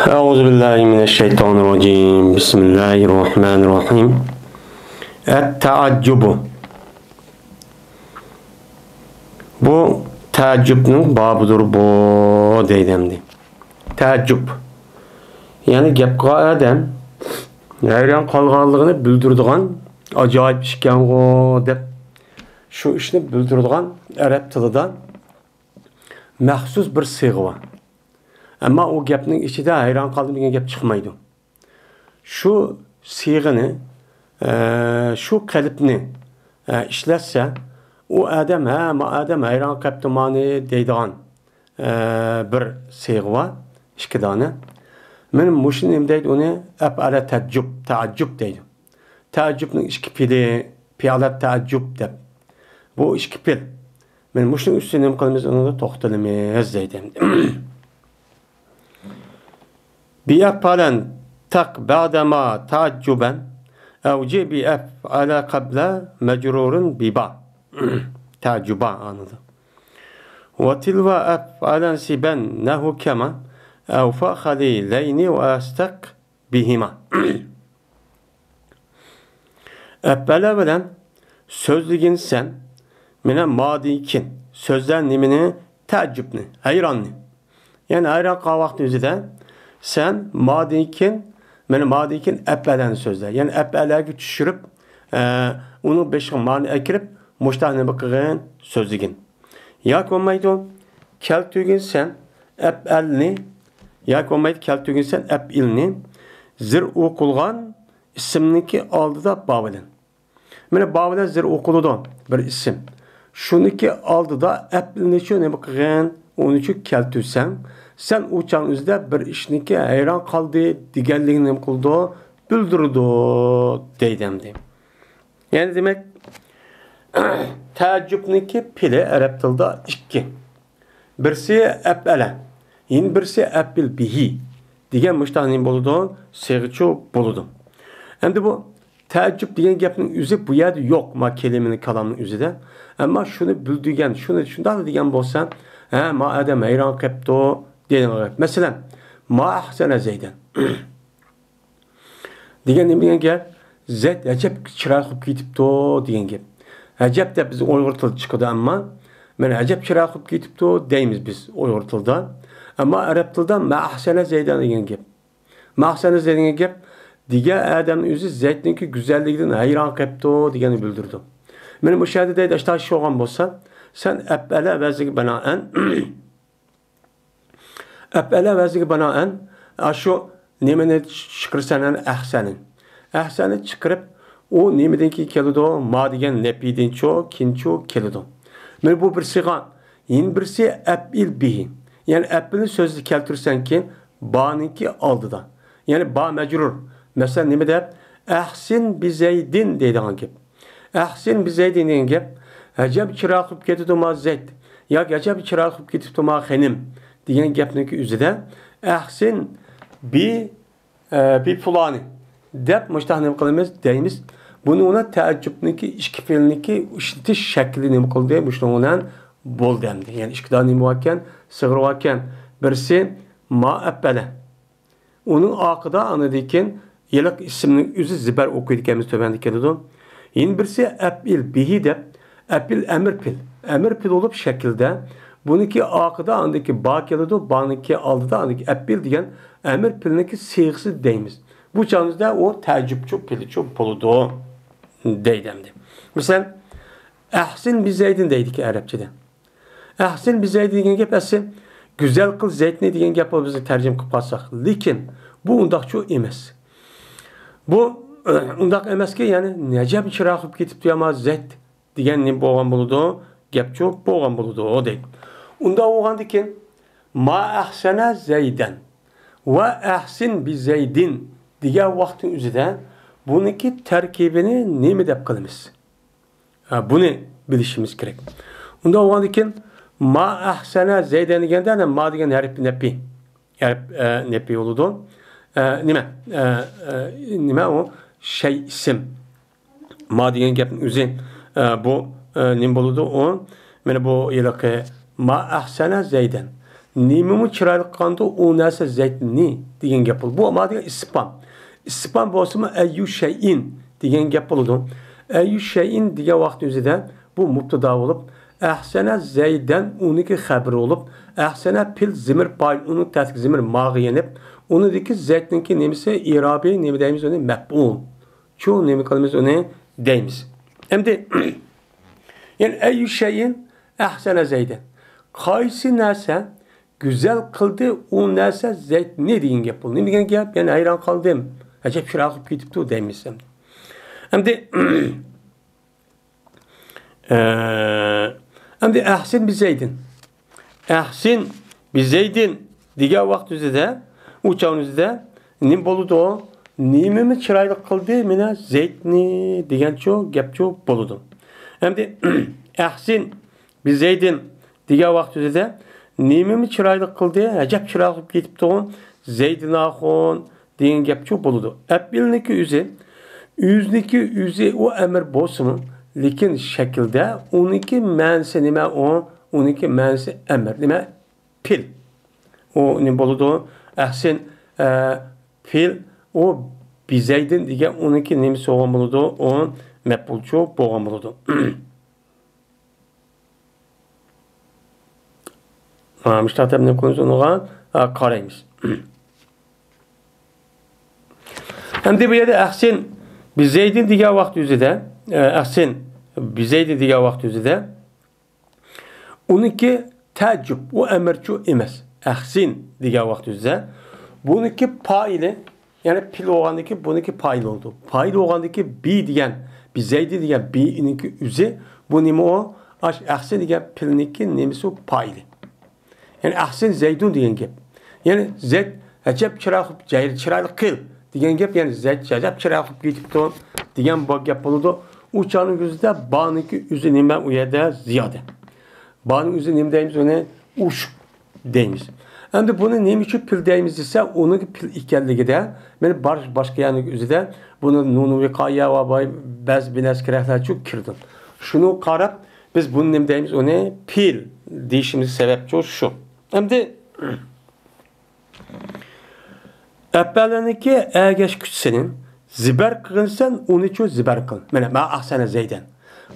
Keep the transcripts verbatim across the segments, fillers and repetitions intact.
أعوذ بالله من الشيطان الرجيم. بسم الله الرحمن الرحيم. التعجب. بۇ تەئەججۈپنىڭ بابىدۇر بۇ دەيدۇ ئەمدى. تەئەججۈپ. يەنى گەپ قىلغان ئادەم ھەيران قالغانلىقىنى بىلدۈرىدىغان ئاجايىپ ئىشكەنغۇ دەپ شۇ ئىشنى بىلدۈرىدىغان ئەرەب تىلىدا مەخسۇس بىر سىيغا بار. ئەمما ئۇ گەپنىڭ ئىچىدە ھەيران قالدىم دېگەن گەپ چىقمايدۇ. شۇ سىيغىنى، ئە، شۇ قېلىپنى، ئە، ئىشلەتسە، ئۇ ئادەم، ھە، ما ئادەم ھەيران قېپتۇ مانى دەيدىغان، ئە، بىر سىيغا بار، ئىككى دانە. مانا مۇشۇ نېمە دەيدۇ ئۇنى؟ ئەپئەلە تەججۇب، تەئەججۇب دەيدۇ. تەئەججۇبنىڭ ئىككى پېئىلى، پېئىلەت تەئەججۇب دەپ. بۇ ئىككى پېئىل. مانا مۇشۇنىڭ ئۈستىدە نېمە قىلىمىز؟ ئۇنى توختىلىمىز دەيدۇ. بىئەپئەلەن تەق بەدەما تەئەججۇبەن، ئەۋجى بىئەپئەلە قەبلە مەجرۇرۇن بىبا. تەئەججۇبا ئانىدا. ۋە تىلۋا ئەپئەلەن سىبەن نەھۇ كەما، ئەۋفا خەلىلەينى ۋە ئەستەق بىھىما. ئەپئەلە بىلەن سۆزلىگىن سەن، مانا مادىكىن سۆزلە نېمىنى؟ تەئەججۇبنى، ھەيراننى. يەنى ھەيران قالغان ۋاقتى ئۆزىدە سەن مادىكىن، مانا مادىكىن ئەپئەلەنى سۆزلە. يەنى ئەپئەلەگە چۈشۈرۈپ، ئە، ئۇنىڭ بېشىغا مانى ئەكىرىپ، مۇشتاق نېمە قىلغىن؟ سۆزلىگىن. ياكى بولمايدۇ، كەلتۈرگىن سەن ئەپئەلنى، ياكى بولمايدۇ، كەلتۈرگىن سەن ئەپئىلنى زىر ئوقۇلغان ئىسىمنىڭكى ئالدىدا با بىلەن. مانا با بىلەن زىر ئوقۇلىدۇ بىر ئىسىم. شۇنىڭكى ئالدىدا ئەپئىلنىچۇ نېمە قىلغىن؟ ئۇنىچۇ كەلتۈرسەڭ، سەن ئۇ چاغنىڭ ئۆزىدە بىر ئىشنىڭكى ھەيران قالدى دېگەنلىكىنى نېمە قىلىدۇ؟ بىلدۈرىدۇ دەيدۇ ئەمدى. يەنى دېمەك، تەئەججۇبنىڭكى پېئىلى ئەرەب تىلىدا ئىككى. بىرسى ئەپئەلە، يەنە بىرسى ئەپئىل بىھى دېگەن مۇشتاق نېمە بولىدۇ؟ سىيغىچۇ بولىدۇ. ئەمدى بۇ تەئەججۇب دېگەن گەپنىڭ ئۆزى بۇ يەردە يوق، ما كەلىمىنى كالامنىڭ ئۆزىدە. ئەمما شۇنى بىلدۈرگەن، شۇنى شۇنداق دېگەن بولسا، ھە، ما ئادەم ھەيران قېپتۇ دېگەن گەپ. مەسىلەن، ما ئەھسەنە زەيدەن. دېگەن نېمە دېگەن گەپ؟ زەيد ئەجەب چىرايلىق بولۇپ كېتىپتۇ دېگەن گەپ. ئەجەب دەپ بىز ئۇيغۇر تىلىدا چىقىدۇ، ئەمما مانا ئەجەب چىرايلىق بولۇپ كېتىپتۇ دەيمىز بىز ئۇيغۇر تىلىدا. ئەمما ئەرەب تىلىدا ما ئەھسەنە زەيدەن دېگەن گەپ. ما ئەھسەنە زەيدەن دېگەن گەپ دېگەن ئادەمنىڭ ئۆزى زەيدنىڭكى گۈزەللىكىدىن ھەيران قېپتۇ دېگەننى بىلدۈرىدۇ. مانا مۇشۇ يەردە دەيدۇ، ئاشۇنداق ئىش بولغان بولسا، سەن ئەپئەلە ۋەزنىگە بىنائەن ئەپئەلە ۋەزنىگە بىنائەن، ئاشۇ نېمىنى چىقىرىسەن، ئەنە ئەھسەنى. ئەھسەننى چىقىرىپ، ئۇ نېمىدىن كېيىن كېلىدۇ؟ ما دېگەن نەپىدىنچۇ، كېيىنچۇ كېلىدۇ. مانا بۇ بىر سىيغا. يەنە بىرسى ئەپئىل بىھى. يەنى ئەپئىلنى سۆزدە كەلتۈرسەڭكى، بانىڭكى ئالدىدا. يەنى با مەجرۇر. مەسىلەن، نېمە دەپ؟ ئەھسىن بىزەيدىن دەيدىغان گەپ. ئەھسىن بىزەيدىن دېگەن گەپ، ئەجەب چىرايلىق بولۇپ كېتىپتۇ ما زەيد، ياكى ئەجەب چىرايلىق بولۇپ كېتىپتۇ ما خېنىم دېگەن گەپنىڭكى ئۆزىدە ئەھسىن بى، ئە، بى پۇلانى دەپ مۇشۇنداق نېمە قىلىمىز دەيمىز. بۇنى ئۇلار تەئەججۈبنىڭكى ئىككى پېئىلنىڭكى ئىشلىتىش شەكلى نېمە قىلدى؟ مۇشۇنىڭ بىلەن بولدى ئەمدى. يەنى ئىككى دانە نېمە باركەن؟ سىغىر باركەن. بىرسى ما ئەپئەلە. ئۇنىڭ ئارقىدا ئاندىن كېيىن ھېلىقى ئىسىمنىڭ ئۆزى زىبەر ئوقۇيدىكەنمىز، تۆۋەندە كېلىدۇ. يەنە بىرسى ئەپئىل بىھى دەپ، ئەپئىل ئەمىر پېئىل. ئەمىر پېئىل بولۇپ شەكىلدە. بۇنىڭكى ئارقىدا ئاندىن كېيىن با كېلىدۇ، بانىڭكى ئالدىدا ئاندىن كېيىن ئەپئىل دېگەن ئەمىر پېئىلنىڭكى سىيغىسى دەيمىز. بۇ چاغىمىزدا ئۇ تەئەججۈبچۇ پېئىلچۇ بولىدۇ دەيدۇ ئەمدى. مىسال، ئەھسىن بىزەيدىن دەيدىكەن ئەرەبچىدە. ئەھسىن بىزەيدى دېگەن گەپ ئەسلى گۈزەل قىل زەيدنى دېگەن گەپ بولۇپ بىز تەرجىمە قىلىپ قالساق. لېكىن بۇ ئۇنداقچۇ ئەمەس. بۇ ئۇنداق ئەمەسكى، يەنى نەجەب چىرايلىق بولۇپ كېتىپتۇ يا ما زەيد دېگەن نېمە بولغان بولىدۇ؟ گەپچۇ بولغان بولىدۇ دەيدۇ. ئۇنداق بولغاندىكىن ما ئەھسەنە زەيدەن ۋە ئەھسىن بىزەيدىن دېگەن ۋاقىتنىڭ ئۆزىدە بۇنىڭكى تەركىبىنى نېمە دەپ قىلىمىز؟ ھە، بۇنى بىلىشىمىز كېرەك. ئۇنداق بولغاندىكىن، ما ئەھسەنە زەيدەن دېگەندە، ئەنە ما دېگەن ھەرپ نەپى. ھەرپ، ئە، نەپى بولىدۇ. ئە، نېمە؟ ئە، ئە، نېمە ئۇ؟ شەي ئىسىم. ما دېگەن گەپنىڭ ئۆزى، ئە، بۇ، ئە، نېمە بولىدۇ؟ ئۇ، مانا بۇ ھېلىقى ما ئەھسەنە زەيدەن. نېمىمۇ چىرايلىق قىلغاندۇ ئۇ نەرسە زەيتنى دېگەن گەپ بولىدۇ. بۇ ئەمما دېگەن ئىستىپھام. ئىستىپھام بولسىمۇ ئەييۇ شەيئىن دېگەن گەپ بولىدۇ. ئەييۇ شەيئىن دېگەن ۋاقىت ئۆزىدە بۇ مۇبتىدا بولۇپ، ئەھسەنە زەيدەن ئۇنىڭكى خەبىرى بولۇپ، ئەھسەنە پىل زىمىر پايىل ئۇنىڭ تەتلىك زىمىر ماغا يېنىپ، ئۇنىڭدىكى زەيتنىڭكى نېمىسى ئىرابى نېمە دەيمىز ئۇنى مەپئۇل. چوڭ نېمە قىلىمىز ئۇنى دەيمىز. ئەمدى يەنى ئەييۇ شەيئىن ئەھسەنە زەيدەن. قايسى نەرسە گۈزەل قىلدى، ئۇ نەرسە زەيتنى دېگەن گەپ بولدى. نېمە دېگەن گەپ؟ يەنى ھەيران قالدىم. ئەجەب چىرايلىق بولۇپ كېتىپتۇ دەيمىز ئەمدى. ئەمدى، ئە، ئەمدى ئەھسىن بىزەيدىن. ئەھسىن بىزەيدىن دېگەن ۋاقىت ئۆزىدە، ئۇ چاغنىڭ ئۆزىدە نېمە بولىدۇ؟ نېمىمۇ چىرايلىق قىلدى، مانا زەيتنى دېگەنچۇ گەپچۇ بولىدۇ. ئەمدى ئەھسىن بىزەيدىن دېگەن ۋاقىت ئۆزىدە نېمىمۇ چىرايلىق قىلدى، ئەجەب چىرايلىق قىلىپ كېتىپتۇ زەيدىن ئاخۇن دېگەن گەپچۇ بولىدۇ. ئەپئىلنىكى ئۆزى، ئۆزىنىكى ئۆزى ئۇ ئەمر بولسىمۇ، لېكىن شەكىلدە ئۇنىڭكى مەنىسى نېمە ئۇ؟ ئۇنىڭكى مەنىسى ئەمر. نېمە؟ پىل. ئۇ نېمە بولىدۇ؟ ئەھسىن، ئە، پىل، ئۇ بىزەيدىن دېگەن ئۇنىڭكى نېمىسى بولغان بولىدۇ؟ ئۇ مەپئۇلچۇ بولغان بولىدۇ. ھا، مۇشۇنداق دەپ نېمە قىلىمىز ئۇنىڭغا؟ ھا، قارايمىز. ئەمدى بۇ يەردە ئەھسىن بىزەيدىن دېگەن ۋاقىت ئۆزىدە، ئە، ئەھسىن بىزەيدىن دېگەن ۋاقىت ئۆزىدە ئۇنىڭكى تەئەججۈب، ئۇ ئەمرچۇ ئەمەس. ئەھسىن دېگەن ۋاقىت ئۆزىدە بۇنىڭكى پائىلى، يەنى پىل بولغاندىكى بۇنىڭكى پائىل بولىدۇ. پائىل بولغاندىكى بى دېگەن، بىزەيدى دېگەن بىنىڭكى ئۆزى، بۇ نېمە ئۇ؟ ئاش ئەھسىن دېگەن پىلنىڭكى نېمىسى ئۇ؟ پائىلى. يەنى ئەھسىن زەيدۇن دېگەن گەپ. يەنى زەيد ئەجەب چىرايلىق، چىرايلىق قىل دېگەن گەپ، يەنى زەيد ئەجەب چىرايلىق قىلىپ كېتىپتۇ دېگەن بۇ گەپ بولىدۇ. ئۇ چاغنىڭ ئۆزىدە بانىڭكى ئۆزى نېمە ئۇ يەردە؟ زىيادە. بانىڭ ئۆزى نېمە دەيمىز ئۇنى؟ ئوشۇق دەيمىز. ئەمدى بۇنى نېمە ئۈچۈن پىل دەيمىز دېسە، ئۇنىڭ پىل ئىكەنلىكىدە، مانا بار-، باشقا يەرنىڭ ئۆزىدە بۇنى نۇنۇ ۋىقايە ۋە باي-، بەزى بىنەسى كېرەكلەرچۇ كىرىدۇ. شۇنىڭغا قاراپ، بىز بۇنى نېمە دەيمىز؟ ئۇنى پىل دېيىشىمىز سەۋەبچۇ شۇ. ئەمدى ئەپئەلنىڭكى ئەگەشكۈچىسىنى زىبەر قىلغىنسەن، ئۇنىچۇ زىبەر قىل. مانا، ما ئەھسەنە زەيدەن.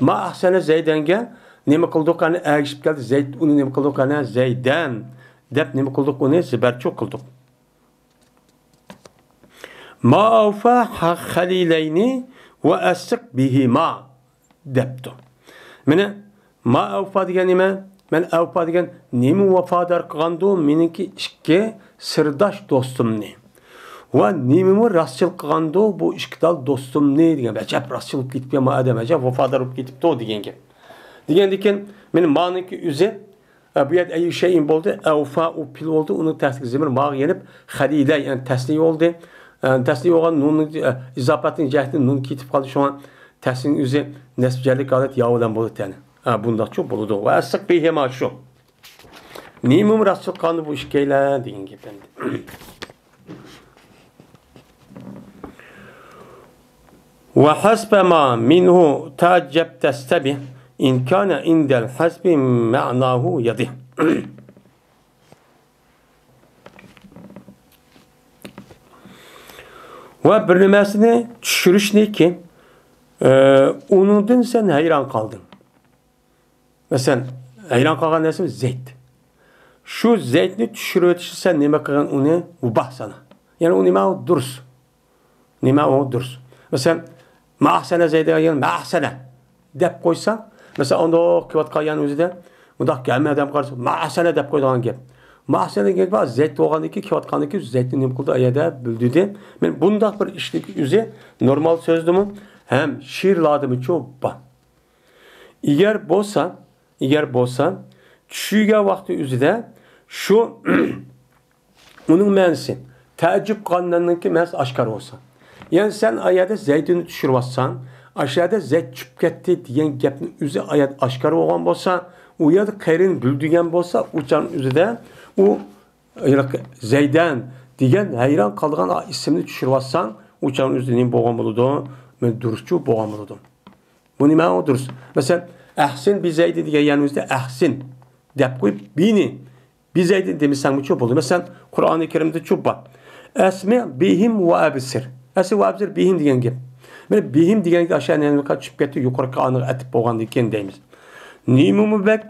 ما ئەھسەنە زەيدەنگە نېمە قىلدۇق؟ ئەنە ئەگىشىپ كەلدى. زەيد، ئۇنى نېمە قىلدۇق؟ ئەنە زەيدەن دەپ نېمە قىلدۇق؟ ئۇنى زىبەرچۇ قىلدۇق. ما ئەۋفا خەلىلەينى ۋە ئەسسىق بىھىما دەپتۇ. مانا، ما ئەۋفا دېگەن نېمە؟ مانا ئەۋفا دېگەن نېمە ۋاپادار قىلغاندۇ مېنىڭكى ئىككى سىرداش دوستۇمنى؟ ۋە نېمىمۇ راستچىل قىلغاندۇ بۇ ئىككى تال دوستۇمنى دېگەن. ئەجەب راستچىل بولۇپ كېتىپتۇ ما ئادەم، ئەجەب ۋاپادار بولۇپ كېتىپتۇ دېگەن گەپ. دېگەندىكىن، مانا مانىڭكى ئۆزى ئە، بۇ يەردە ئەييۇ شەيئىن بولدى. ئەۋفا ئۇ پىل بولدى. ئۇنىڭ تەسلىك زىمىر ماغا يېنىپ، خەلىلە، يەنى تەسنىيە بولدى. ئە، تەسنىيە بولغان نۇننىڭ، ئە، ئىزاپەتنىڭ جەھەتتىن نۇن كېتىپ قالدى. شۇڭا تەسنىيىنىڭ ئۆزى نەسب جەرلىك ھالەت ياۋۇدان بولدى تەنى. ئە، بۇنداقچۇ بولىدۇ. ۋە ئەسسىق بىھىما شۇ. نېمىمۇ راستچىل قىلغاندۇ بۇ ئىككىيلەن دېگەن گەپ ئەمدى. ۋە ھەسبە ما مىنھۇ تەئەججەب تەستەبىھ، ئىن كانە ئىندەل ھەسبى مەناھۇ يەدىھ. ۋە بىر نېمەسىنى چۈشۈرۈشنىكى، ئە، ئۇنىڭدىن سەن ھەيران قالدىڭ. مەسىلەن، ھەيران قالغان نەرسىمىز زەيت. شۇ زەيتنى چۈشۈرۈۋېتىشنى سەن نېمە قىلغىن ئۇنى مۇباھ سانا. يەنى ئۇ نېمە ئۇ دۇرۇس. نېمە ئۇ دۇرۇس. مەسىلەن، ما ئەھسەنە زەيدەن، يەنى ما ئەھسەنە دەپ قويسا، مەسىلەن، ئانداق كېلىۋاتقان يەنى ئۆزىدە مۇنداق ھەممە ئادەم قارىسا، ما ئەھسەنە دەپ قويىدىغان گەپ. ما ئەھسەنە دېگەن گەپ زەيت بولغاندىن كېيىن كېلىۋاتقاندىن كېيىن زەيتنى نېمە قىلدى، ئەيەدە بىلدۈردى. مەن بۇنداق بىر ئىشنىڭ ئۆزى نورمال سۆزدىمۇ ھەم شېئىرلاردىمۇچۇ بار. ئەگەر بولسا، ئەگەر بولسا، چۈشۈرگەن ۋاقتى ئۆزىدە شۇ ئۇنىڭ مەنىسى، تەئەججۈب قىلغانلارنىڭكى مەنىسى ئاشكارا بولسا. يەنى سەن ئا يەردە زەيدىننى چۈشۈرۈۋاتساڭ، ئاشۇ يەردە زەيد چۈشۈپ كەتتى دېگەن گەپنىڭ ئۆزى ئا يەردە ئاشكارا بولغان بولسا، ئۇ يەردە قېرىن بىلدۈرگەن بولسا، ئۇ چاغنىڭ ئۆزىدە ئۇ زەيدەن دېگەن ھەيران قالىدىغان ئىسىمنى چۈشۈرۈۋاتساڭ، ئۇ چاغنىڭ ئۆزىدە نېمە بولغان بولىدۇ؟ مەن دۇرۇسچۇ بولغان بولىدۇ. بۇ نېمە ئۇ دۇرۇس؟ مەسىلەن، ئەھسىن بىزەيدى دېگەن يەرنىڭ ئۆزىدە ئەھسىن دەپ قويۇپ، بىنى بىزەيدىن دېمىسەڭمۇچۇ بولىدۇ. مەسىلەن، قۇرئانى كەرىمدىچۇ بار. ئەسمە بىھىم ۋە ئەبسىر. ئەسمە ۋە ئەبسىر، بىھىم دېگەن گەپ. مانا بىھىم دېگەن گەپ ئاشۇ ئەنە چۈشۈپ كەتتى، يۇقىرىقى ئانىغا ئەتىپ بولغاندىن كېيىن دەيمىز. نېمىمۇ بەك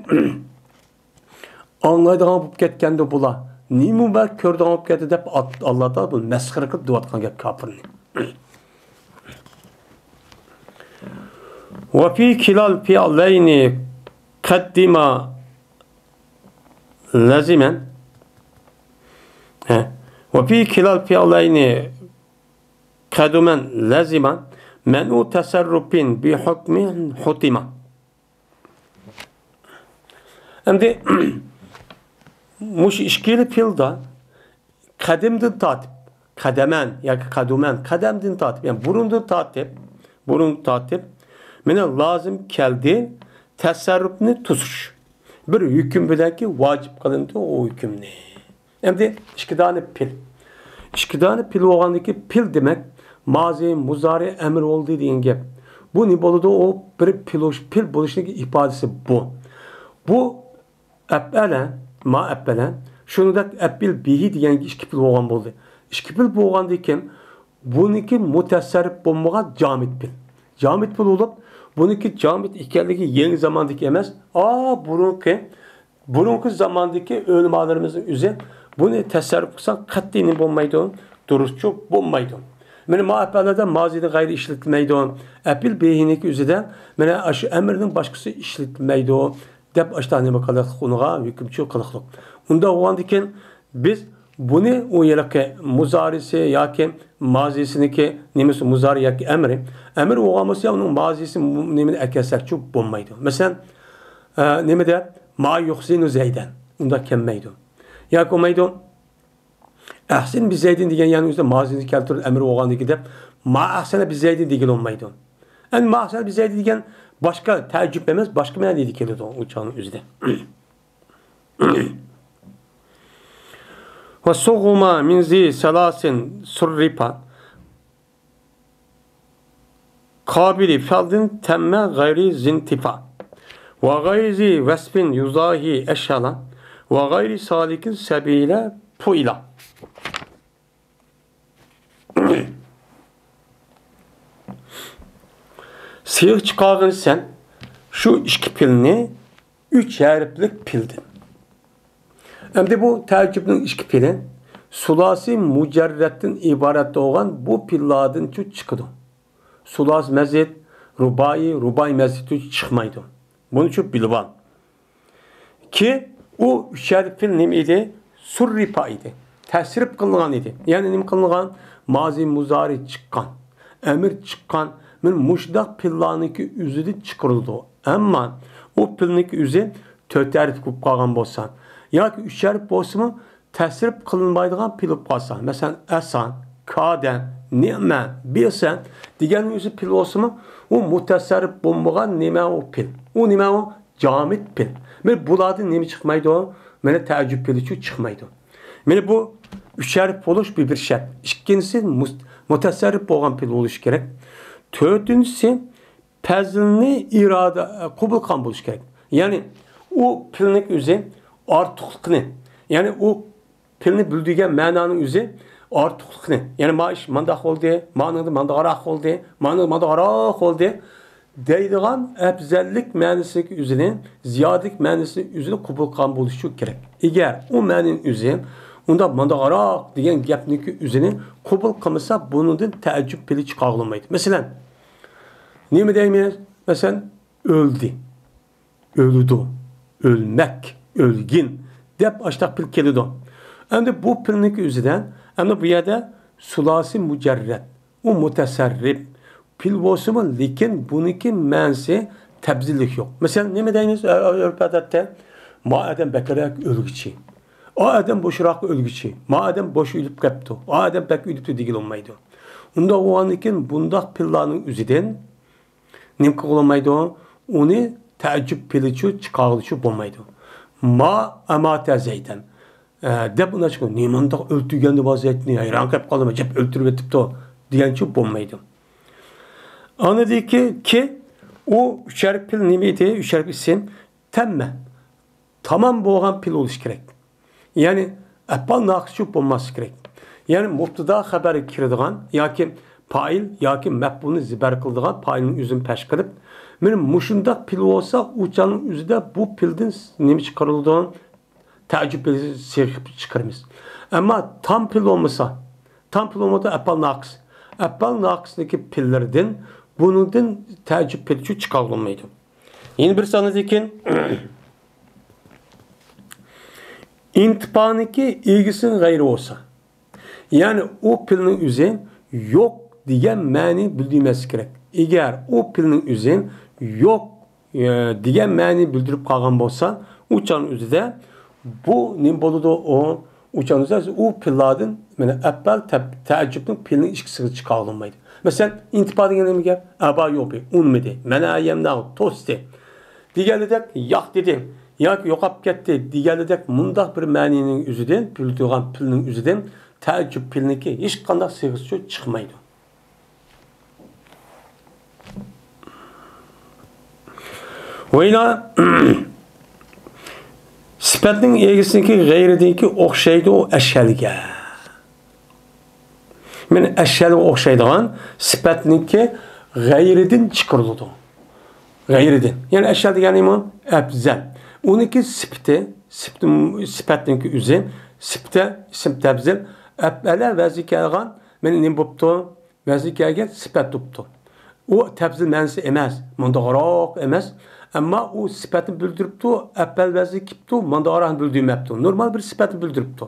ئاڭلايدىغان بولۇپ كەتكەندۇ بۇلار. نېمىمۇ بەك كۆرىدىغان بولۇپ كەتتى دەپ ئات-، ئاللا تائالا بۇنى مەسخىرە قىلىپ دېۋاتقان گەپ كاپىرنى. وفي كلا الفعلين قدم لازما. ھە. وفي كلا الفعلين قدما لازما منع تصرف بحكم حتم. ئەمدى مۇشۇ ئىككىلا پېئىلدا قەدىمدىن تارتىپ، قەدەمەن ياكى قەدۇمەن، قەدەمدىن تارتىپ، يەنى بۇرۇندىن تارتىپ، بۇرۇندىن تارتىپ، مانا لازىم كەلدى تەسەررۇپنى توسۇش. بىر ھۆكۈم بىلەنكى ۋاجىپ قىلىندى ئۇ ھۆكۈمنى. ئەمدى ئىككى دانە پېئىل. ئىككى دانە پېئىل بولغاندىكى پېئىل دېمەك، مازى، مۇزارى، ئەمر بولدى دېگەن گەپ. بۇ نېمە بولىدۇ؟ ئۇ بىر پېئىل بولۇش، پېئىل بولۇشنىڭ ئىپادىسى بۇ. بۇ ئەپئەلە، ما ئەپئەلە، شۇنىڭدەك ئەپئىل بىھى دېگەن ئىككى پېئىل بولغان بولدى. ئىككى پېئىل بولغاندىن كېيىن بۇنىڭكى مۇتەسەررىپ بولمىغان جامىت پېئىل. جامىت پېئىل بولۇپ، بۇنىڭكى جامىت ئىكەنلىكى يېڭى زاماندىكى ئەمەس، ئا، بۇرۇنقى، بۇرۇنقى زاماندىكى ئۆلىمالىرىمىزنىڭ ئۆزى بۇنى تەسەررۇپ قىلسا قەتئىي نېمە بولمايدۇ؟ دۇرۇستچۇ بولمايدۇ. مانا ما ئەپئەلەردە مازىدىن غەيرى ئىشلىتىلمەيدۇ. ئەپئىل بىھىنىڭكى ئۆزىدە مانا ئاشۇ ئەمرنىڭ باشقىسى ئىشلىتىلمەيدۇ دەپ ئاشۇنداق نېمە قىلىقلىق ئۇنىڭغا ھۆكۈمچى قىلىقلىق. ئۇنداق بولغاندىكىن بىز بۇنى ئۇ ھېلىقى مۇزارىسى ياكى مازىسىنىڭكى نېمىسى مۇزارى ياكى ئەمرى. ئەمر بولغان بولسا ئۇنىڭ مازىسى مۇ-، نېمىنى ئەكەلسەكچۇ بولمايدۇ. مەسىلەن، ئە، نېمىدە؟ ما يۇخزىنۇ زەيدەن. ئۇنداق كەلمەيدۇ. ياكى بولمايدۇ. ئەھسىن بىزەيدىن دېگەن يەرنىڭ ئۆزىدە مازىنى كەلتۈرۈپ ئەمر بولغاندىكى دەپ، ما ئەھسەنە بىزەيدىن دېگىلى بولمايدۇ. ئەمدى ما ئەھسەنە بىزەيدىن دېگەن باشقا تەئەججۈپ ئەمەس، باشقا مەنىدە كېلىدۇ ئۇ چاغنىڭ ئۆزىدە. وصغما من ذي ثلاث صرفا قابل فعل تم غير ذي انتفا وغير ذي وصف يضاهي أشهلا وغير سالك سبيل فعلا. سىيغا چىقارغىن سەن شۇ ئىككى پېئىلنى ئۈچ ھەرپلىك پېئىلدىن. ئەمدى بۇ تەئەججۈپنىڭ ئىككى پېئىلى سۇلاسىي مۇجەررەتتىن ئىبارەت بولغان بۇ پېئىللاردىنچۇ چىقىدۇ. سۇلاسىي مەزىد، رۇبائىي، رۇبائىي مەزىدتىن چىقمايدۇ. بۇنىچۇ بىلىۋال. كى، ئۇ ئۈچەر پېئىل نېمە ئىدى؟ سۇررىپا ئىدى. تەسرىپ قىلىنغان ئىدى. يەنى نېمە قىلىنغان؟ مازى مۇزارى چىققان. ئەمر چىققان. مانا مۇشۇنداق پېئىللارنىڭكى ئۆزىدىن چىقىرىلىدۇ. ئەمما ئۇ پېئىلنىڭكى ئۆزى تۆت ھەرپ بولۇپ قالغان بولسا ياكى ئۈچ ھەرپ بولسىمۇ، تەسرىپ قىلىنمايدىغان پېئىل بولۇپ قالسا، مەسىلەن، ئەسا، كادە، نېمە، بىئسە دېگەن ئۆزى پېئىل بولسىمۇ، ئۇ مۇتەسەررىپ بولمىغان نېمە ئۇ پېئىل. ئۇ نېمە ئۇ؟ جامىت پېئىل. مانا بۇلاردىن نېمە چىقمايدۇ؟ مانا تەئەججۈپ پېئىلىچۇ چىقمايدۇ. مانا بۇ ئۈچ ھەرپ بولۇش بۇ بىر شەرت. ئىككىنچىسى مۇس-، مۇتەسەررىپ بولغان پېئىل بولۇشى كېرەك. تۆتىنچىسى پەزىلنى ئىرادە، قوبۇل قىلغان بولۇشى كېرەك. يەنى ئۇ پېئىلنىڭ ئۆزى ئارتۇقلۇقىنى، يەنى ئۇ پېئىلنى بىلدۈرگەن مەنانىڭ ئۆزى ئارتۇقلۇقنى، يەنى ما ئىش مانداق بولدى، مانىڭدا مانداقراق بولدى، مانىڭدا مانداقراق بولدى دەيدىغان ئەپزەللىك مەنىسىنىڭ ئۆزىنى، زىيادىلىك مەنىسىنىڭ ئۆزىنى قوبۇل قىلغان بولۇشى كېرەك. ئەگەر ئۇ مەنىنىڭ ئۆزى ئۇنداق مانداقراق دېگەن گەپنىڭكى ئۆزىنى قوبۇل قىلمىسا، بۇنىڭدىن تەئەججۈپ پېئىلى چىقارغىلىمايدۇ. مەسىلەن، نېمە دەيمىز؟ مەسىلەن، ئۆلدى. ئۆلىدۇ، ئۆلمەك، ئۆلگىن دەپ ئاشتاق پېئىل كېلىدۇ. ئەمدى بۇ پېئىلنىڭكى ئۆزىدە، ئەمدى بۇ يەردە سۇلاسىي مۇجەررەت، ئۇ مۇتەسەررىپ پېئىل بولسىمۇ، لېكىن بۇنىڭكى مەنىسى تەپزىللىك يوق. مەسىلەن، نېمە دەيمىز ئۆ-، ئۆ-، ئۆرپ-ئادەتتە؟ ما ئادەم بەكرەك ئۆلگۈچى، ئا ئادەم بوشراق ئۆلگۈچى، ما ئادەم بوش ئۆلۈپ كەپتۇ، ئا ئادەم بەك ئۆلۈپتۇ دېگىلى بولمايدۇ. ئۇنداق بولغاندىن كېيىن بۇنداق پېئىللارنىڭ ئۆزىدىن نېمە قىلغىلى بولمايدۇ؟ ئۇنى تەئەججۈپ پېئىلىچۇ چىقارغىلىچۇ بولمايدۇ. ما ئەماتە زەيدەن، ئە، دەپ ئۇنداق چىقىدۇ. نېمانداق ئۆلتۈرگەندى بۇ زەيدنى؟ ھەيران قېلىپ قالدىم، ئەجەب ئۆلتۈرۈپ ئېتىپتۇ دېگەنچۇ بولمايدۇ. ئاندىكى كى، ئۇ ئۈچەر پېئىل نېمە ئىدى؟ ئۈچەر ئىسىم تەممە. تامام بولغان پېئىل بولۇشى كېرەك. يەنى ئەپئال ناقىسچۇ بولماسلىقى كېرەك. يەنى مۇبتىدا خەبەرگە كىرىدىغان ياكى پائىل ياكى مەپئۇلنى زىبەر قىلىدىغان پائىلنىڭ ئۆزىنى پەش قىلىپ، مانا مۇشۇنداق پېئىل بولسا، ئۇ چاغنىڭ ئۆزىدە بۇ پېئىلدىن نېمە چىقىرىلىدۇ؟ تەئەججۈپ پېئىلى سىيغىسى چىقىرىمىز. ئەمما تام پېئىل بولمىسا، تام پېئىل بولمىسا ئەپئال ناقىس. ئەپئال ناقىسنىڭكى پېئىللىرىدىن بۇنىڭدىن تەئەججۈپ پېئىلىچۇ چىقارغىلى بولمايدۇ. يەنە بىر سانىدىكىن ئىنتىپانىڭكى ئىگىسىنىڭ غەيرى بولسا، يەنى ئۇ پېئىلنىڭ ئۆزى يوق دېگەن مەنىنى بىلدۈرمەسلىكى كېرەك. ئەگەر ئۇ پېئىلنىڭ ئۆزى يوق، ئە، دېگەن مەنىنى بىلدۈرۈپ قالغان بولسا، ئۇ چاغنىڭ ئۆزىدە بۇ نېمە بولىدۇ؟ ئۇ، ئۇ چاغنىڭ ئۆزىدە ئۇ پېئىللاردىن، مانا، ئەپئال تەب-، تەئەججۈپنىڭ پېئىلنىڭ ئىككىسىگە چىقارغىلى بولمايدۇ. مەسىلەن، ئىنتىپا دېگەن نېمە گەپ؟ ئەبا يوقى، ئۇنىمىدى، مەنئە يەمنەئۇ، توستى. دېگەنلىدەك ياق دېدى ياكى يوقاپ كەتتى دېگەنلىدەك مۇنداق بىر مەنىنىڭ ئۆزىدىن، بىلدۈرگەن پېئىلنىڭ ئۆزىدىن تەئەججۈپ پېئىلنىڭكى ھېچقانداق سىيغىسىچۇ چىقمايدۇ. ۋەيلا سۈپەتنىڭ ئىگىسىنىڭكى غەيرىدىكى ئوخشايدۇ ئەشەلگە. مانا ئەشەلگە ئوخشايدىغان سۈپەتنىڭكى غەيرىدىن چىقىرىلىدۇ. غەيرىدىن. يەنى ئەشەل دېگەن نېمە؟ ئەپزەل. ئۇنىڭكى سۈپىتى، سۈپىتى، سۈپەتنىڭكى ئۆزى، سۈپىتى، ئىسىم تەپزىل، ئەپئەلە ۋەزنى كەلگەن، مانا نېمە بوپتۇ؟ ۋەزنى كەلگەن سۈپەت بوپتۇ. ئۇ تەپزىل مەنىسى ئەمەس، مۇنداقراق ئەمەس. ئەمما ئۇ سۈپەتنى بىلدۈرۈپتۇ، ئەپئەل ۋەزنى كېلىپتۇ، مۇنداقراقنى بىلدۈرمەپتۇ. نورمال بىر سۈپەتنى بىلدۈرۈپتۇ.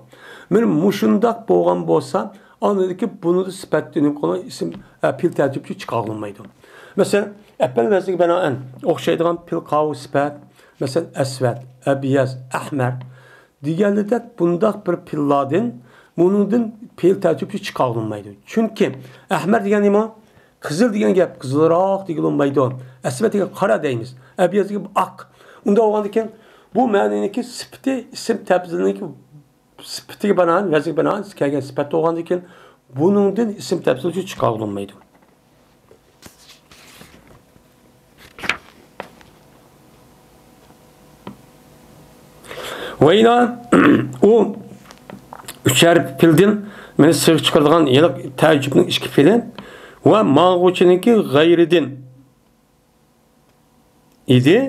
مانا مۇشۇنداق بولغان بولسا، ئاندىن كېيىن بۇنىڭدا سۈپەتتە نېمە قىلغان ئىسىم، ئە، پېئىل تەئەججۈپچۇ چىقارغىلى بولمايدۇ. مەسىلەن، ئەپئەل ۋەزنىگە بىنائەن ئوخشايدىغان پېئىل قاۋۇل سۈپەت، مەسىلەن، ئەسۋەد، ئەبيەز، ئەھمەر دېگەنلىدەك بۇنداق بىر پېئىللاردىن، بۇنىڭدىن پېئىل تەئەججۈپچۇ چىقارغىلى بولمايدۇ. چۈنكى ئەھمەر دېگەن نېمە؟ قىزىل دېگەن گەپ، قىزىلراق دېگىلى بولمايدۇ. ئەسۋەد دېگەن قارا دەيمىز. ئەبيەز دېگەن ئاق. ئۇنداق بولغاندىكىن بۇ مەنىنىڭكى سۈپىتى ئىسىم تەپزىلنىڭكى سۈپىتىگە بىنائەن، ۋەزنىگە بىنائەن كەلگەن سۈپەت بولغاندىكىن، بۇنىڭدىن ئىسىم تەپزىلچۇ چىقارغىلى بولمايدۇ. ۋەيلا، ئۇ ئۈچەر پېئىلدىن مانا سىيغا چىقىرىدىغان ھېلىقى تەئەججۈپنىڭ ئىككى پېئىلى ۋە ماڭغۇچىنىڭكى غەيرىدىن ئىدى.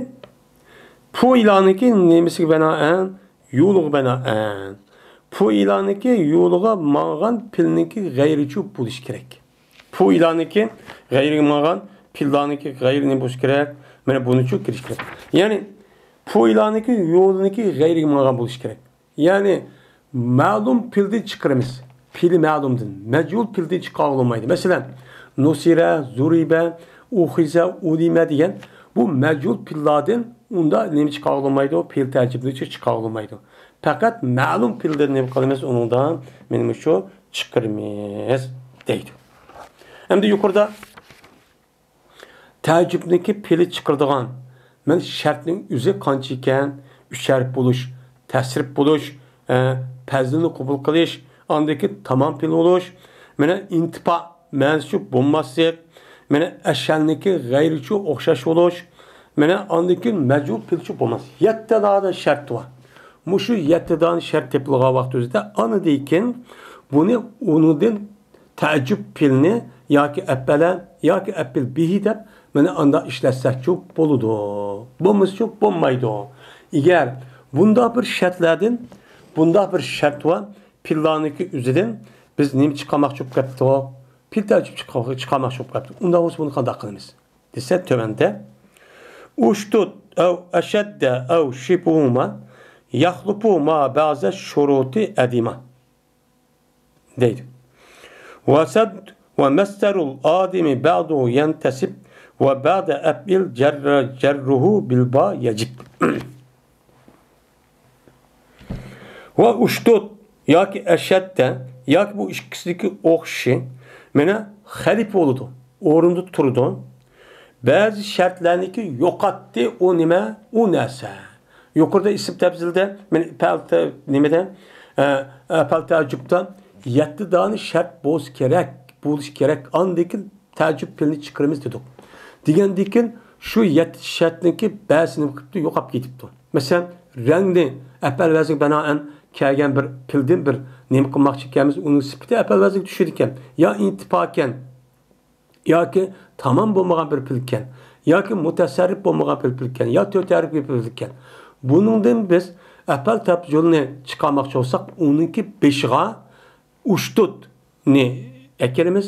پۇئىلانىڭكى نېمىسىگە بىنائەن؟ يولىغا بىنائەن. پۇئىلانىڭكى يولىغا ماڭغان پېئىلنىڭكى غەيرىچۇ بولۇشى كېرەك. پۇئىلانىڭكى غەيرىگە ماڭغان پېئىللارنىڭكى غەيرى نېمە بولۇشى كېرەك؟ مانا بۇنىچۇ كىرىشى كېرەك. يەنى پۇئىلانىڭكى يولىنىڭكى غەيرىگە ماڭغان بولۇشى كېرەك. يەنى مەلۇم پېئىلدىن چىقىرىمىز. پېئىلى مەلۇمدىن، مەجھۇل پېئىلدىن چىقارغىلى بولمايدۇ. مەسىلەن، نۇسىرە، زۇرىبە، ئۇخىزە، ئۇلىمە دېگەن بۇ مەجھۇل پېئىللاردىن ئۇندا نېمە چىقارغىلى بولمايدۇ؟ پېئىل تەئەججۈپنى چىقارغىلى بولمايدۇ. پەقەت مەلۇم پېئىلدىن نېمە قىلىمىز؟ ئۇنىڭدا مانا مۇشۇ چىقىرىمىز دەيدۇ. ئەمدى يۇقىرىدا تەئەججۈپنىڭكى پېئىلى چىقىرىدىغان، مانا، شەرتنىڭ ئۆزى قانچە ئىكەن؟ ئۈچ ھەرپ بولۇش، تەسرىپ بولۇش، ئە، پەزىلنى قوبۇل قىلىش، ئاندىن كېيىن تامام پېئىل بولۇش، مانا، ئىنتىپا مەنىسىچۇ بولماسلىق، مانا، ئەشەلنىڭكى غەيرىچۇ ئوخشاش بولۇش، مانا، ئاندىن كېيىن مەجھۇل پېئىلچۇ بولماسلىق. يەتتە دانە شەرت بار. مۇشۇ يەتتە دانە شەرت تېپىلغان ۋاقتىمىزدا ئاندىن كېيىن بۇنى ئۇنىڭدىن تەئەججۈپ پېئىلنى ياكى ئەپئەلە ياكى ئەپئىل بىھى دەپ مانا ئانداق ئىشلەتسەكچۇ بولىدۇ. بولمىسىچۇ بولمايدۇ. ئەگەر بۇنداق بىر شەرتلەردىن، بۇنداق بىر شەرت بار، پېئىللارنىڭكى ئۆزىدىن بىز نېمە چىقارماقچى بولۇپ كەپتۇق؟ پېئىل تەئەججۈپ چىقار-، چىقارماقچى بولۇپ كەپتۇق. ئۇنداق بولسا بۇنى قانداق قىلىمىز؟ دېسە تۆۋەندە، ئۇشتۇت ئەۋ ئەشەددە ئەۋ شىبھۇما يەخلۇپۇ ما بەزە شۇرۇتى ئەدىما. دەيدۇ. ۋەسەد ۋە مەستەرۇل ئادىمى بەدۇ يەنتەسىب ۋە بەدە ئەپئىل جەررە جەررۇھۇ بىل با يەجىب. ۋە ئۇشتۇت ياكى ئەشەددە ياكى بۇ ئىككىسىدىكى ئوخشىشى مانا خەلىپە بولىدۇ، ئورنىدا تۇرىدۇ. بەزى شەرتلەرنىكى يوقاتتى ئۇ نېمە؟ ئۇ نەرسە. يۇقىرىدا ئىسىم تەپزىلدە، مەن پەل تە-، نېمىدە، ئە، ئە، پەل تەئەججۇپتا يەتتە دانە شەرت بولسا كېرەك، بولۇشى كېرەك، ئاندىن كېيىن تەئەججۇپ پېئىلنى چىقىرىمىز دېدۇق. دېگەندىن كېيىن شۇ يەتتە شەرتنىڭكى بەزىسى نېمە قىلىپتۇ؟ يوقاپ كېتىپتۇ. مەسىلەن، رەڭنى ئەپئەل ۋەزنىگە بىنائەن كەلگەن بىر پېئىلدىن بىر نېمە قىلماقچى ئىكەنمىز، ئۇنىڭ سۈپىتى ئەپئەل ۋەزىنگە چۈشىدىكەن. يا ئىنتىپاكەن، ياكى تامام بولمىغان بىر پېئىلكەن، ياكى مۇتەسەررىپ بولمىغان بىر پېئىلكەن، يا تۆت ھەرپلىك بىر پېئىلكەن. بۇنىڭدىن بىز ئەپئەل تەرەپ يولىنى چىقارماقچى بولساق، ئۇنىڭكى بېشىغا ئۇشتۇتنى ئەكىرىمىز.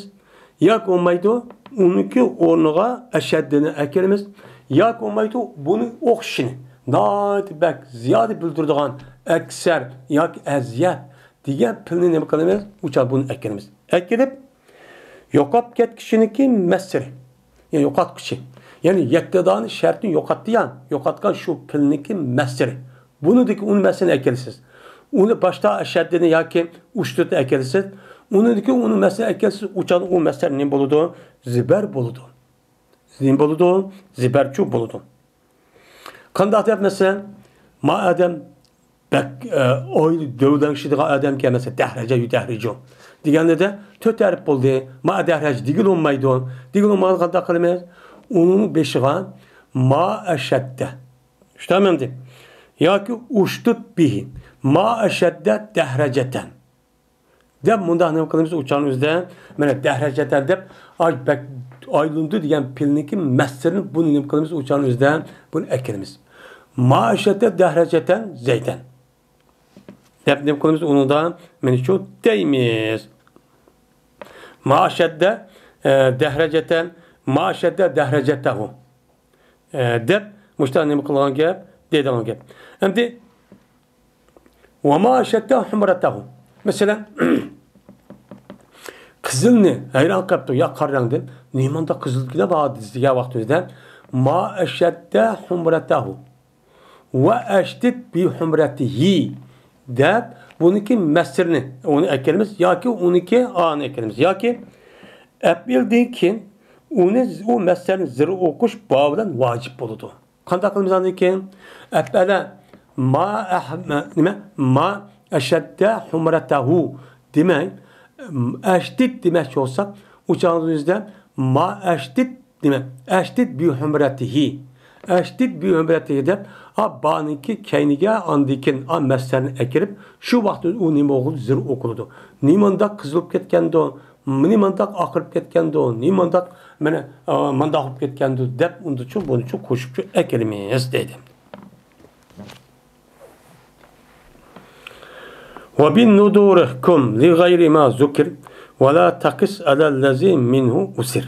ياكى بولمايدۇ، ئۇنىڭكى ئورنىغا ئەشەددىنى ئەكىرىمىز. ياكى بولمايدۇ، بۇنى ئوخشىشىنى، ناھايىتى بەك زىيادە بىلدۈرىدىغان ئەكسەر ياكى ئەزيەت دېگەن پېئىلنى نېمە قىلىمىز؟ ئۇ چاغدا بۇنى ئەكىرىمىز. ئەكىرىپ، يوقاپ كەتكۈچىنىڭكى مەسدىرى. يەنى يوقاتقۇچى. يەنى يەتتە دانە شەرتنى يوقاتتى يا، يوقاتقان شۇ پېئىلنىڭكى مەسدىرى. بۇنىڭدىكى ئۇنىڭ مەسدىرىنى ئەكەلسىز. ئۇنى باشتا ئەشەددىنى ياكى ئۇشتۇتنى ئەكەلسىز. ئۇنىڭدىكى ئۇنىڭ مەسدىرىنى ئەكەلسىز. ئۇ چاغدا ئۇ مەسدەر نېمە بولىدۇ؟ زىبەر بولىدۇ. نېمە بولىدۇ؟ زىبەرچۇ بولىدۇ. قانداق دەپ، مەسىلەن، ما ئادەم بەك، ئە، ئويلا دۆۋدەڭشىدىغان ئادەمكەن، مەسىلەن، دەھرەجە يۇدەھرىجۇ دېگەندە تۆت ھەرپ بولدى. ما دەھرەج دېگىلى بولمايدۇ. دېگىلى بولمىغاندا قانداق قىلىمىز؟ ئۇنىڭ بېشىغا ما ئەشەددە. شۇنداقمۇ ئەمدى؟ ياكى ئۇشتۇت بىھى. ما ئەشەددە دەھرەجەتەن. دەپ مۇنداق نېمە قىلىمىز؟ ئۇ چاغنىڭ ئۆزىدە، مانا، دەھرەجەتەن دەپ، ئاي بەك ئايلىنىدۇ دېگەن پېئىلنىڭكى مەسدىرىنى بۇنى نېمە قىلىمىز؟ ئۇ چاغنىڭ ئۆزىدە بۇنى ئەكىرىمىز. ما ئەشەددە دەھرەجەتەن زەيدەن دەپ نېمە قىلىمىز؟ ئۇنىڭدا مانا شۇ دەيمىز. ما ئەشەددە، ئە، دەھرەجەتەن، ما ئەشەددە دەھرەجەتەھۇ. ئە، دەپ مۇشۇنداق نېمە قىلغان گەپ، دەيدىغان گەپ. ئەمدى، ۋە ما ئەشەددە ھۇمرەتەھۇ. مەسىلەن، قىزىلنى ھەيران قېلىپتۇ، يا قارا رەڭدىن، نېمانداق قىزىلكىنە بار دېگەن ۋاقتىمىزدا، ما ئەشەددە ھۇمرەتەھۇ ۋە ئەشدىد بى ھۇمرەتىھى دەپ، بۇنىڭكى مەسدىرىنى، ئۇنى ئەكىرىمىز ياكى ئۇنىڭكى ئانى ئەكىرىمىز ياكى ئەپئىلدىن كېيىن ئۇنى، ئۇ مەسدەرنى زىر ئوقۇش با بىلەن ۋاجىپ بولىدۇ. قانداق قىلىمىز ئاندىن كېيىن؟ ئەپئەلە ما ئەھ-، نېمە؟ ما ئەشەددە ھۇمرەتەھۇ دېمەي، ئەشدىد دېمەكچى بولساق، ئۇ چاغدا بىزدە ما ئەشدىد دېمەك، ئەشدىد بى ھۇمرەتىھى. ئەشدىد بى ھۇمرەتىھى دەپ، ئا، بانىڭكى كەينىگە ئاندىن كېيىن ئا مەسدەرنى ئەكىرىپ، شۇ ۋاقىتتا ئۇ نېمە ئوقۇلىدۇ؟ زىر ئوقۇلىدۇ. نېمانداق قىزىلىپ كەتكەندۇ؟ نېمانداق ئاقىرىپ كەتكەندۇ، نېمانداق مانا، ئا، مانداق بولۇپ كەتكەندۇ دەپ ئۇندىچۇ بۇنىچۇ قوشۇپچۇ ئەكىرىمىز دەيدۇ. وبالنذور احكم لغير ما ذكر ولا تقس على الذي منه أسر.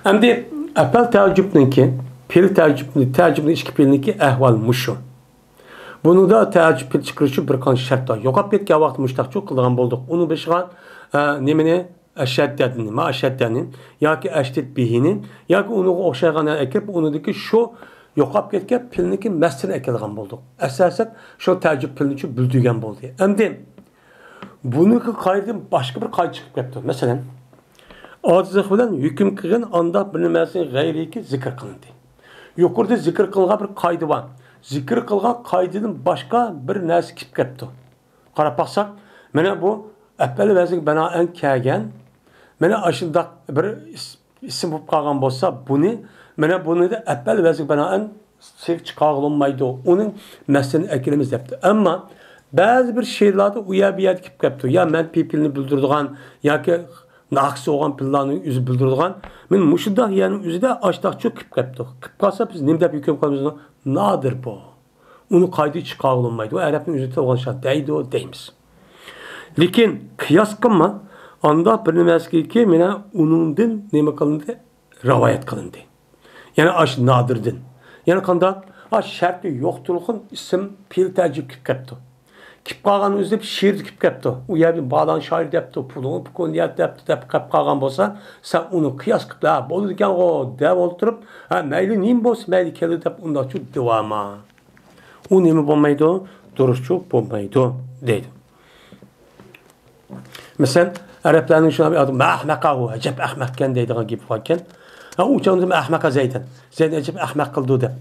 ئەمدى ئەپئەل تەئەججۈبنىڭكى، پېئىل تەئەججۈبنىڭ، تەئەججۈبنىڭ ئىككى پېئىلىنىڭكى ئەھۋالى مۇشۇ. بۇنىڭدا تەئەججۈب پېئىل چىقىرىش ئۈچۈن بىر قانچە شەرت بار. يوقاپ كەتكەن ۋاقىتتا مۇشۇنداقچۇ قىلىدىغان بولدۇق. ئۇنىڭ بېشىغا، ئە، نېمىنى؟ ئەشەددەنى، ما ئەشەددەنى ياكى ئەشدىد بىھىنى ياكى ئۇنىڭغا ئوخشايدىغان ئەكىرىپ، ئۇنىڭدىكى شۇ يوقاپ كەتكەن پېئىلنىڭكى مەسدىرىنى ئەكېلىدىغان بولدۇق. ئەسلىسەك شۇ تەئەججۈب پېئىلنىچۇ بىلدۈرگەن بولدى. ئەمدى بۇنىڭكى قائىدىدىن باشقا بىر قائىدە چىقىپ كەپتۇ. مەسىلەن، ئاجىزلىق بىلەن ھۆكۈم قىلغىن، ئانداق بىر نېمىسى غەيرىيكى زىكىر قىلىندى. يۇقىرىدا زىكىر قىلغان بىر قائىدە بار. زىكىر قىلغان قائىدىدىن باشقا بىر نەرسە كېلىپ كەپتۇ. قاراپ باقساق، مانا بۇ ئەپئەل ۋەزنىگە بىنائەن كەلگەن، مانا ئاشۇنداق بىر ئىس-، ئىسىم بولۇپ قالغان بولسا، بۇنى، مانا بۇنى ئەپئەل ۋەزنىگە بىنائەن سىرتقا چىقارغىلى بولمايدۇ، ئۇنىڭ مەسىلىنى ئەكىرىمىز دەپتۇ. ئەمما بەزى بىر شېئىرلاردا ئۇ يەر بۇ يەردە كېلىپ كەپتۇ. يا مەنپىي پېئىلنى بىلدۈرىدىغان ياكى ناقىس بولغان پېئىللارنى ئۆزى بىلدۈرىدىغان. مانا مۇشۇنداق يەرنىڭ ئۆزىدە ئاشۇنداقچۇ كېلىپ كەپتۇ. كېلىپ قالسا بىز نېمە دەپ ھۆكۈم قىلىمىز؟ نادىر بۇ. ئۇنى قايتا چىقارغىلى بولمايدۇ. ئەرەبنىڭ ئۆزى تۇرغان شەرت دەيدۇ، دەيمىز. لېكىن قىياس قىلما، ئانداق بىر نېمە ئەسكىكى، مانا ئۇنىڭدىن نېمە قىلىندى؟ رىۋايەت قىلىندى. يەنى ئاش نادىردىن. يەنى قانداق؟ ئاش شەرتى يوق تۇرغان ئىسىم پېئىل تەئەججۈب كېلىپ كەپتۇ. كېلىپ قالغان ئۆزى شېئىردا كېلىپ كەپتۇ. ئۇ يەردە بالان شائىر دەپتۇ، پۇلۇن پۇكۇن يەر دەپتۇ دەپ قېلىپ قالغان بولسا، سەن ئۇنى قىياس قىلىپ، ھە، بولىدىكەنغۇ دەپ ئولتۇرۇپ، ھە، مەيلى نېمە بولسا مەيلى كېلىدۇ دەپ ئۇنداقچۇ دېۋالما. ئۇ نېمە بولمايدۇ؟ دۇرۇسچۇ بولمايدۇ دەيدۇ. مەسىلەن، ئەرەبلەرنىڭ شۇنداق بىر ئادەم، «ما ئەھمەقەھۇ، ئەجەب ئەخمەقكەن» دەيدىغان گېپى باركەن. ھە، ئۇ چاغدا «ما ئەھمەقە زەيدەن»، زەيدنى ئەجەب ئەخمەق قىلدى دەپ.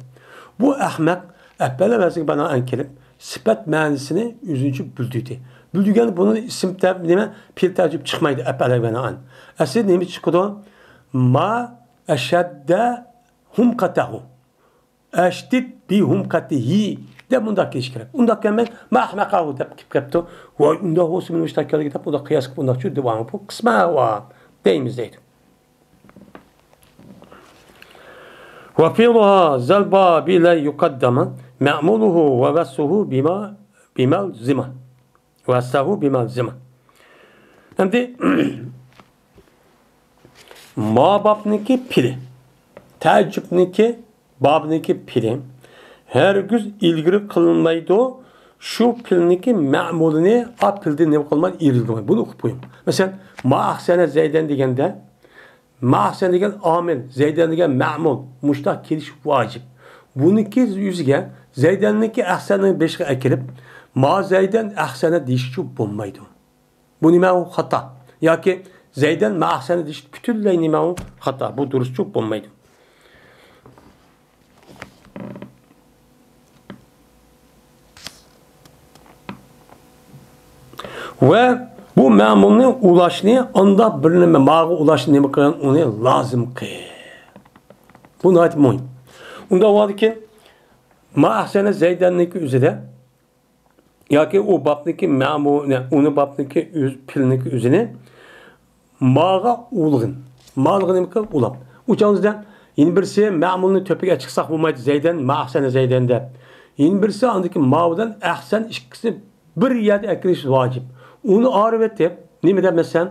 بۇ ئەخمەق ئەپئەل ۋەزنىگە بىنائەن كېلىپ، سۈپەت مەنىسىنى ئۆزىنىڭچە بىلدۈردى. بىلدۈرگەندە بۇنىڭ ئىسىم تە-، نېمە، پېئىل تەئەججۈب چىقمايدۇ ئەپئەلگە بىنائەن. ئەسلى نېمە چىقىدۇ؟ ما ئەشەددە ھۇمقەتەھۇ. «ئەشدىد بىھۇمقەتىھى» دەپ مۇنداق كېلىشى كېرەك. ئۇنداق كەلمەي، «مەھمەقەھۇ» دەپ كېلىپ كەپتۇ. «ۋاي، ئۇنداق بولسا مېنى مۇشۇنداق كەلدى» دەپ ئۇنداق قىياس قىلىپ ئۇنداق چۈ دېۋاڭ بۇ قىسمە ۋا دەيمىز دەيدۇ. وفعلها ذا الباب لا يقدم معموله ووصفه بما، بما لزم. ووصفه بما لزم. ئەمدى ما بابنىڭكى پېئلى، تەئەججۈبنىڭكى بابنىڭكى پېئلى ھەرگىز ئىلگىرى قىلىنمايدۇ. شۇ پېئلنىڭكى مەمۇلىنى ئا پېئلدىن نېمە قىلماي ئىلگىرى قىلمايدۇ. بۇنى ئوقۇپ قويۇڭ. مەسىلەن، ما ئەھسەنە زەيدەن دېگەندە، ما ئەھسەنە دېگەن ئامىل، زەيدەن دېگەن مەمۇل، مۇشۇنداق كېلىشى ۋاجىپ. بۇنىڭكى يۈزىگە زەيدەننىڭكى ئەھسەننىڭ بېشىغا ئەكىرىپ، ما زەيدەن ئەھسەنە دېيىشچۇ بولمايدۇ. بۇ نېمە ئۇ؟ خاتا. ياكى زەيدەن ما ئەھسەنە دېيىش پۈتۈنلەي نېمە ئۇ؟ خاتا. بۇ دۇرۇسچۇ بولمايدۇ. ۋە بۇ مەمۇلنى ئۇلاشنى، ئاندا بىر نېمە ماغا ئۇلاشنى نېمە قىلغان، ئۇنى لازىم قىل. بۇ ناھايىتى مۇھىم. ئۇنداق بولغاندىكىن، ما ئەھسەنە زەيدەننىڭكى ئۆزىدە ياكى ئۇ بابنىڭكى مەمۇ-، نە، ئۇنى بابنىڭكى ئۆز-، پېئلنىڭكى ئۆزىنى ماغا ئۇلىغىن. ماغا نېمە قىل؟ ئۇلاپ. ئۇ چاغدا يەنە بىرسى مەمۇلنى تۆپىگە چىقساق بولمايدۇ، زەيدەن، ما ئەھسەنە زەيدەن دەپ. يەنە بىرسى ئاندىكى ما بىلەن ئەھسەن ئىككىسى بىر يەردە ئەكىرىش ۋاجىپ. ئۇنى ئايرىۋېتىپ، نېمە دەپ مەسىلەن،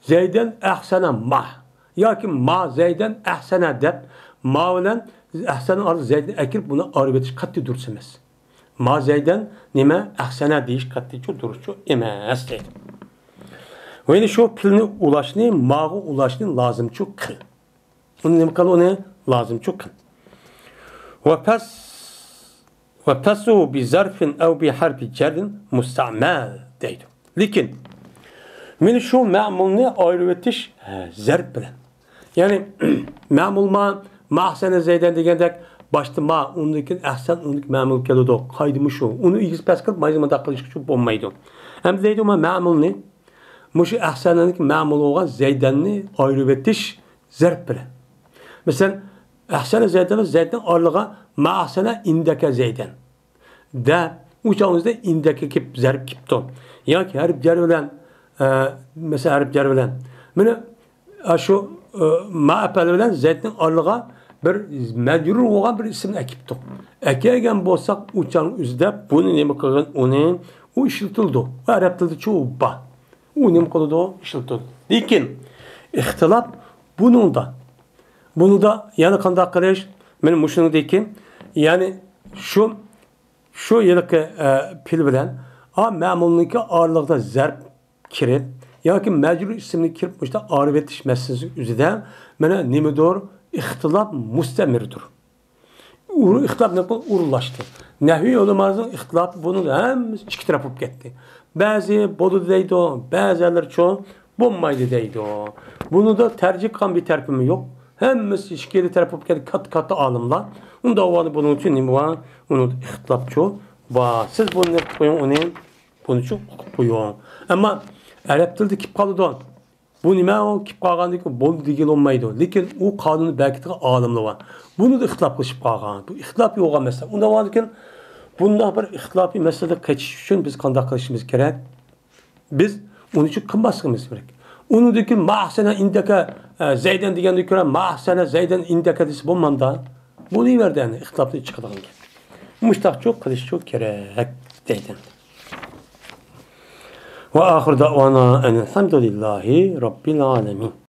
زەيدەن ئەھسەنە ما ياكى ما زەيدەن ئەھسەنە دەپ، ما بىلەن ئەھسەننىڭ ئارىسىدا زەيدنى ئەكىرىپ، بۇنى ئايرىۋېتىش قەتئىي دۇرۇس ئەمەس. ما زەيدەن نېمە ئەھسەنە دېيىش قەتئىيچۇ دۇرۇسچۇ ئەمەس دەيدۇ. ۋە يەنە شۇ پېئلنى ئۇلاشنى، ماغا ئۇلاشنى لازىمچۇ قىل. ئۇنى نېمە قىل؟ ئۇنى لازىمچۇ قىل. ۋە پەس، ۋە پەسۇ بى زەرفىن ئەۋ بى ھەرپى جەررىن مۇستەمەل دەيدۇ. لېكىن، مانا شۇ مەمۇلنى ئايرىۋېتىش، ھە، زەرپ بىلەن. يەنى، مەمۇل ما، ما ئەھسەنە زەيدەن دېگەندەك، باشتا ما، ئۇندىن كېيىن ئەھسەن، ئۇندىن كېيىن مەمۇل كېلىدۇ. قائىدە مۇشۇ. ئۇنى ئېگىز پەس قىلىپ، مايزا مۇنداق قىلىشقىچۇ بولمايدۇ. ئەمدى دەيدۇ، ما مەمۇلنى، مۇشۇ ئەھسەننىڭكى مەمۇلى بولغان زەيدەننى ئايرىۋېتىش زەرپ بىلەن. مەسىلەن، ئەھسەنە زەيدەن، زەيدنىڭ ئارىلىغا ما ئەھسەنە ئىندەكە زەيدەن. دە، ئۇ چاغنىڭدا ئىندەكە كېلىپ زەرپ كېلىپتۇ. ياكى ھەرپ جەر بىلەن، ئە، مەسىلەن، ھەرپ جەر بىلەن. مانا، ئە، شۇ، ئە، ما ئەپەل بىلەن زەيدنىڭ ئارىلىغا بىر مەجرۇر بولغان بىر ئىسىمنى ئەكىپتۇق. ئەكەلگەن بولساق، ئۇ چاغنىڭ ئۆزىدە بۇنى نېمە قىلغان؟ ئۇنى، ئۇ ئىشلىتىلىدۇ. ئەرەب تىلىدا چۇ بار. ئۇ نېمە قىلىدۇ؟ ئىشلىتىدۇ. لېكىن ئىختىلاپ بۇنىڭدا. بۇنىڭدا يەنە قانداق قىلىش؟ مانا مۇشۇنىڭدىكى، يەنى شۇ، شۇ ھېلىقى، ئە، پېئىل بىلەن ئا مەمۇلنىڭكى ئارىلىقىدا زەرپ كىرىپ ياكى مەجرۇر ئىسىمنى كىرىپ مۇشۇنداق ئايرىۋېتىش مەسىلىسى ئۆزىدە مانا نېمىدۇر؟ ئىختىلاپ مۇستەمىردۇر. ئۇ ئىختىلاپ نېمە قىلدى؟ ئورۇنلاشتى. نەھۋىي ئۆلىمالىرىنىڭ ئىختىلاپى بۇنىڭ ھەممىسى ئىككى تەرەپ بولۇپ كەتتى. بەزى بولىدۇ دەيدۇ، بەزىلەرچۇ بولمايدۇ دەيدۇ. بۇنىڭدا تەرجىھ قىلغان بىر تەرىپىمۇ يوق. ھەممىسى ئىككىلا تەرەپ بولۇپ كەتتى، كاتتا، كاتتا ئالىملار. ئۇنداق بولغاندا بۇنىڭ ئۈچۈن نېمە بار؟ ئۇنىڭدا ئىختىلاپچۇ بار. سىز بۇنى نېمە قىلىپ قويۇڭ، ئۇنى، بۇنىچۇ ئوقۇپ قويۇڭ. ئەمما ئەرەب تىلىدا كېلىپ قالىدۇ. بۇ نېمە ئۇ؟ كېلىپ قالغاندىن كېيىن بولدى دېگىلى بولمايدۇ. لېكىن ئۇ قانۇننى بەركىتىدىغان ئالىملار بار. بۇنىڭدا ئىختىلاپ قىلىشىپ قالغان. بۇ ئىختىلاپ يوغان مەسىلە. ئۇنداق بولغاندىكىن، بۇنداق بىر ئىختىلاپىي مەسىلىدىن قېچىش ئۈچۈن بىز قانداق قىلىشىمىز كېرەك؟ بىز ئۇنى شۇ قىلماسلىقىمىز كېرەك. ئۇنىڭدىن كېيىن ما ئەھسەنە ئىندەكە، ئە، زەيدەن دېگەندىن كۆرە ما ئەھسەنە زەيدەن ئىندەكە دېسە بولمامدا؟ بولۇۋەردى، يەنى ئىختىلاپنى چىقىدىغان گەپ. مۇشتاقچۇ قىلىشچۇ كېرەك دەيدۇ. وآخر دعوانا أن الحمد لله رب العالمين.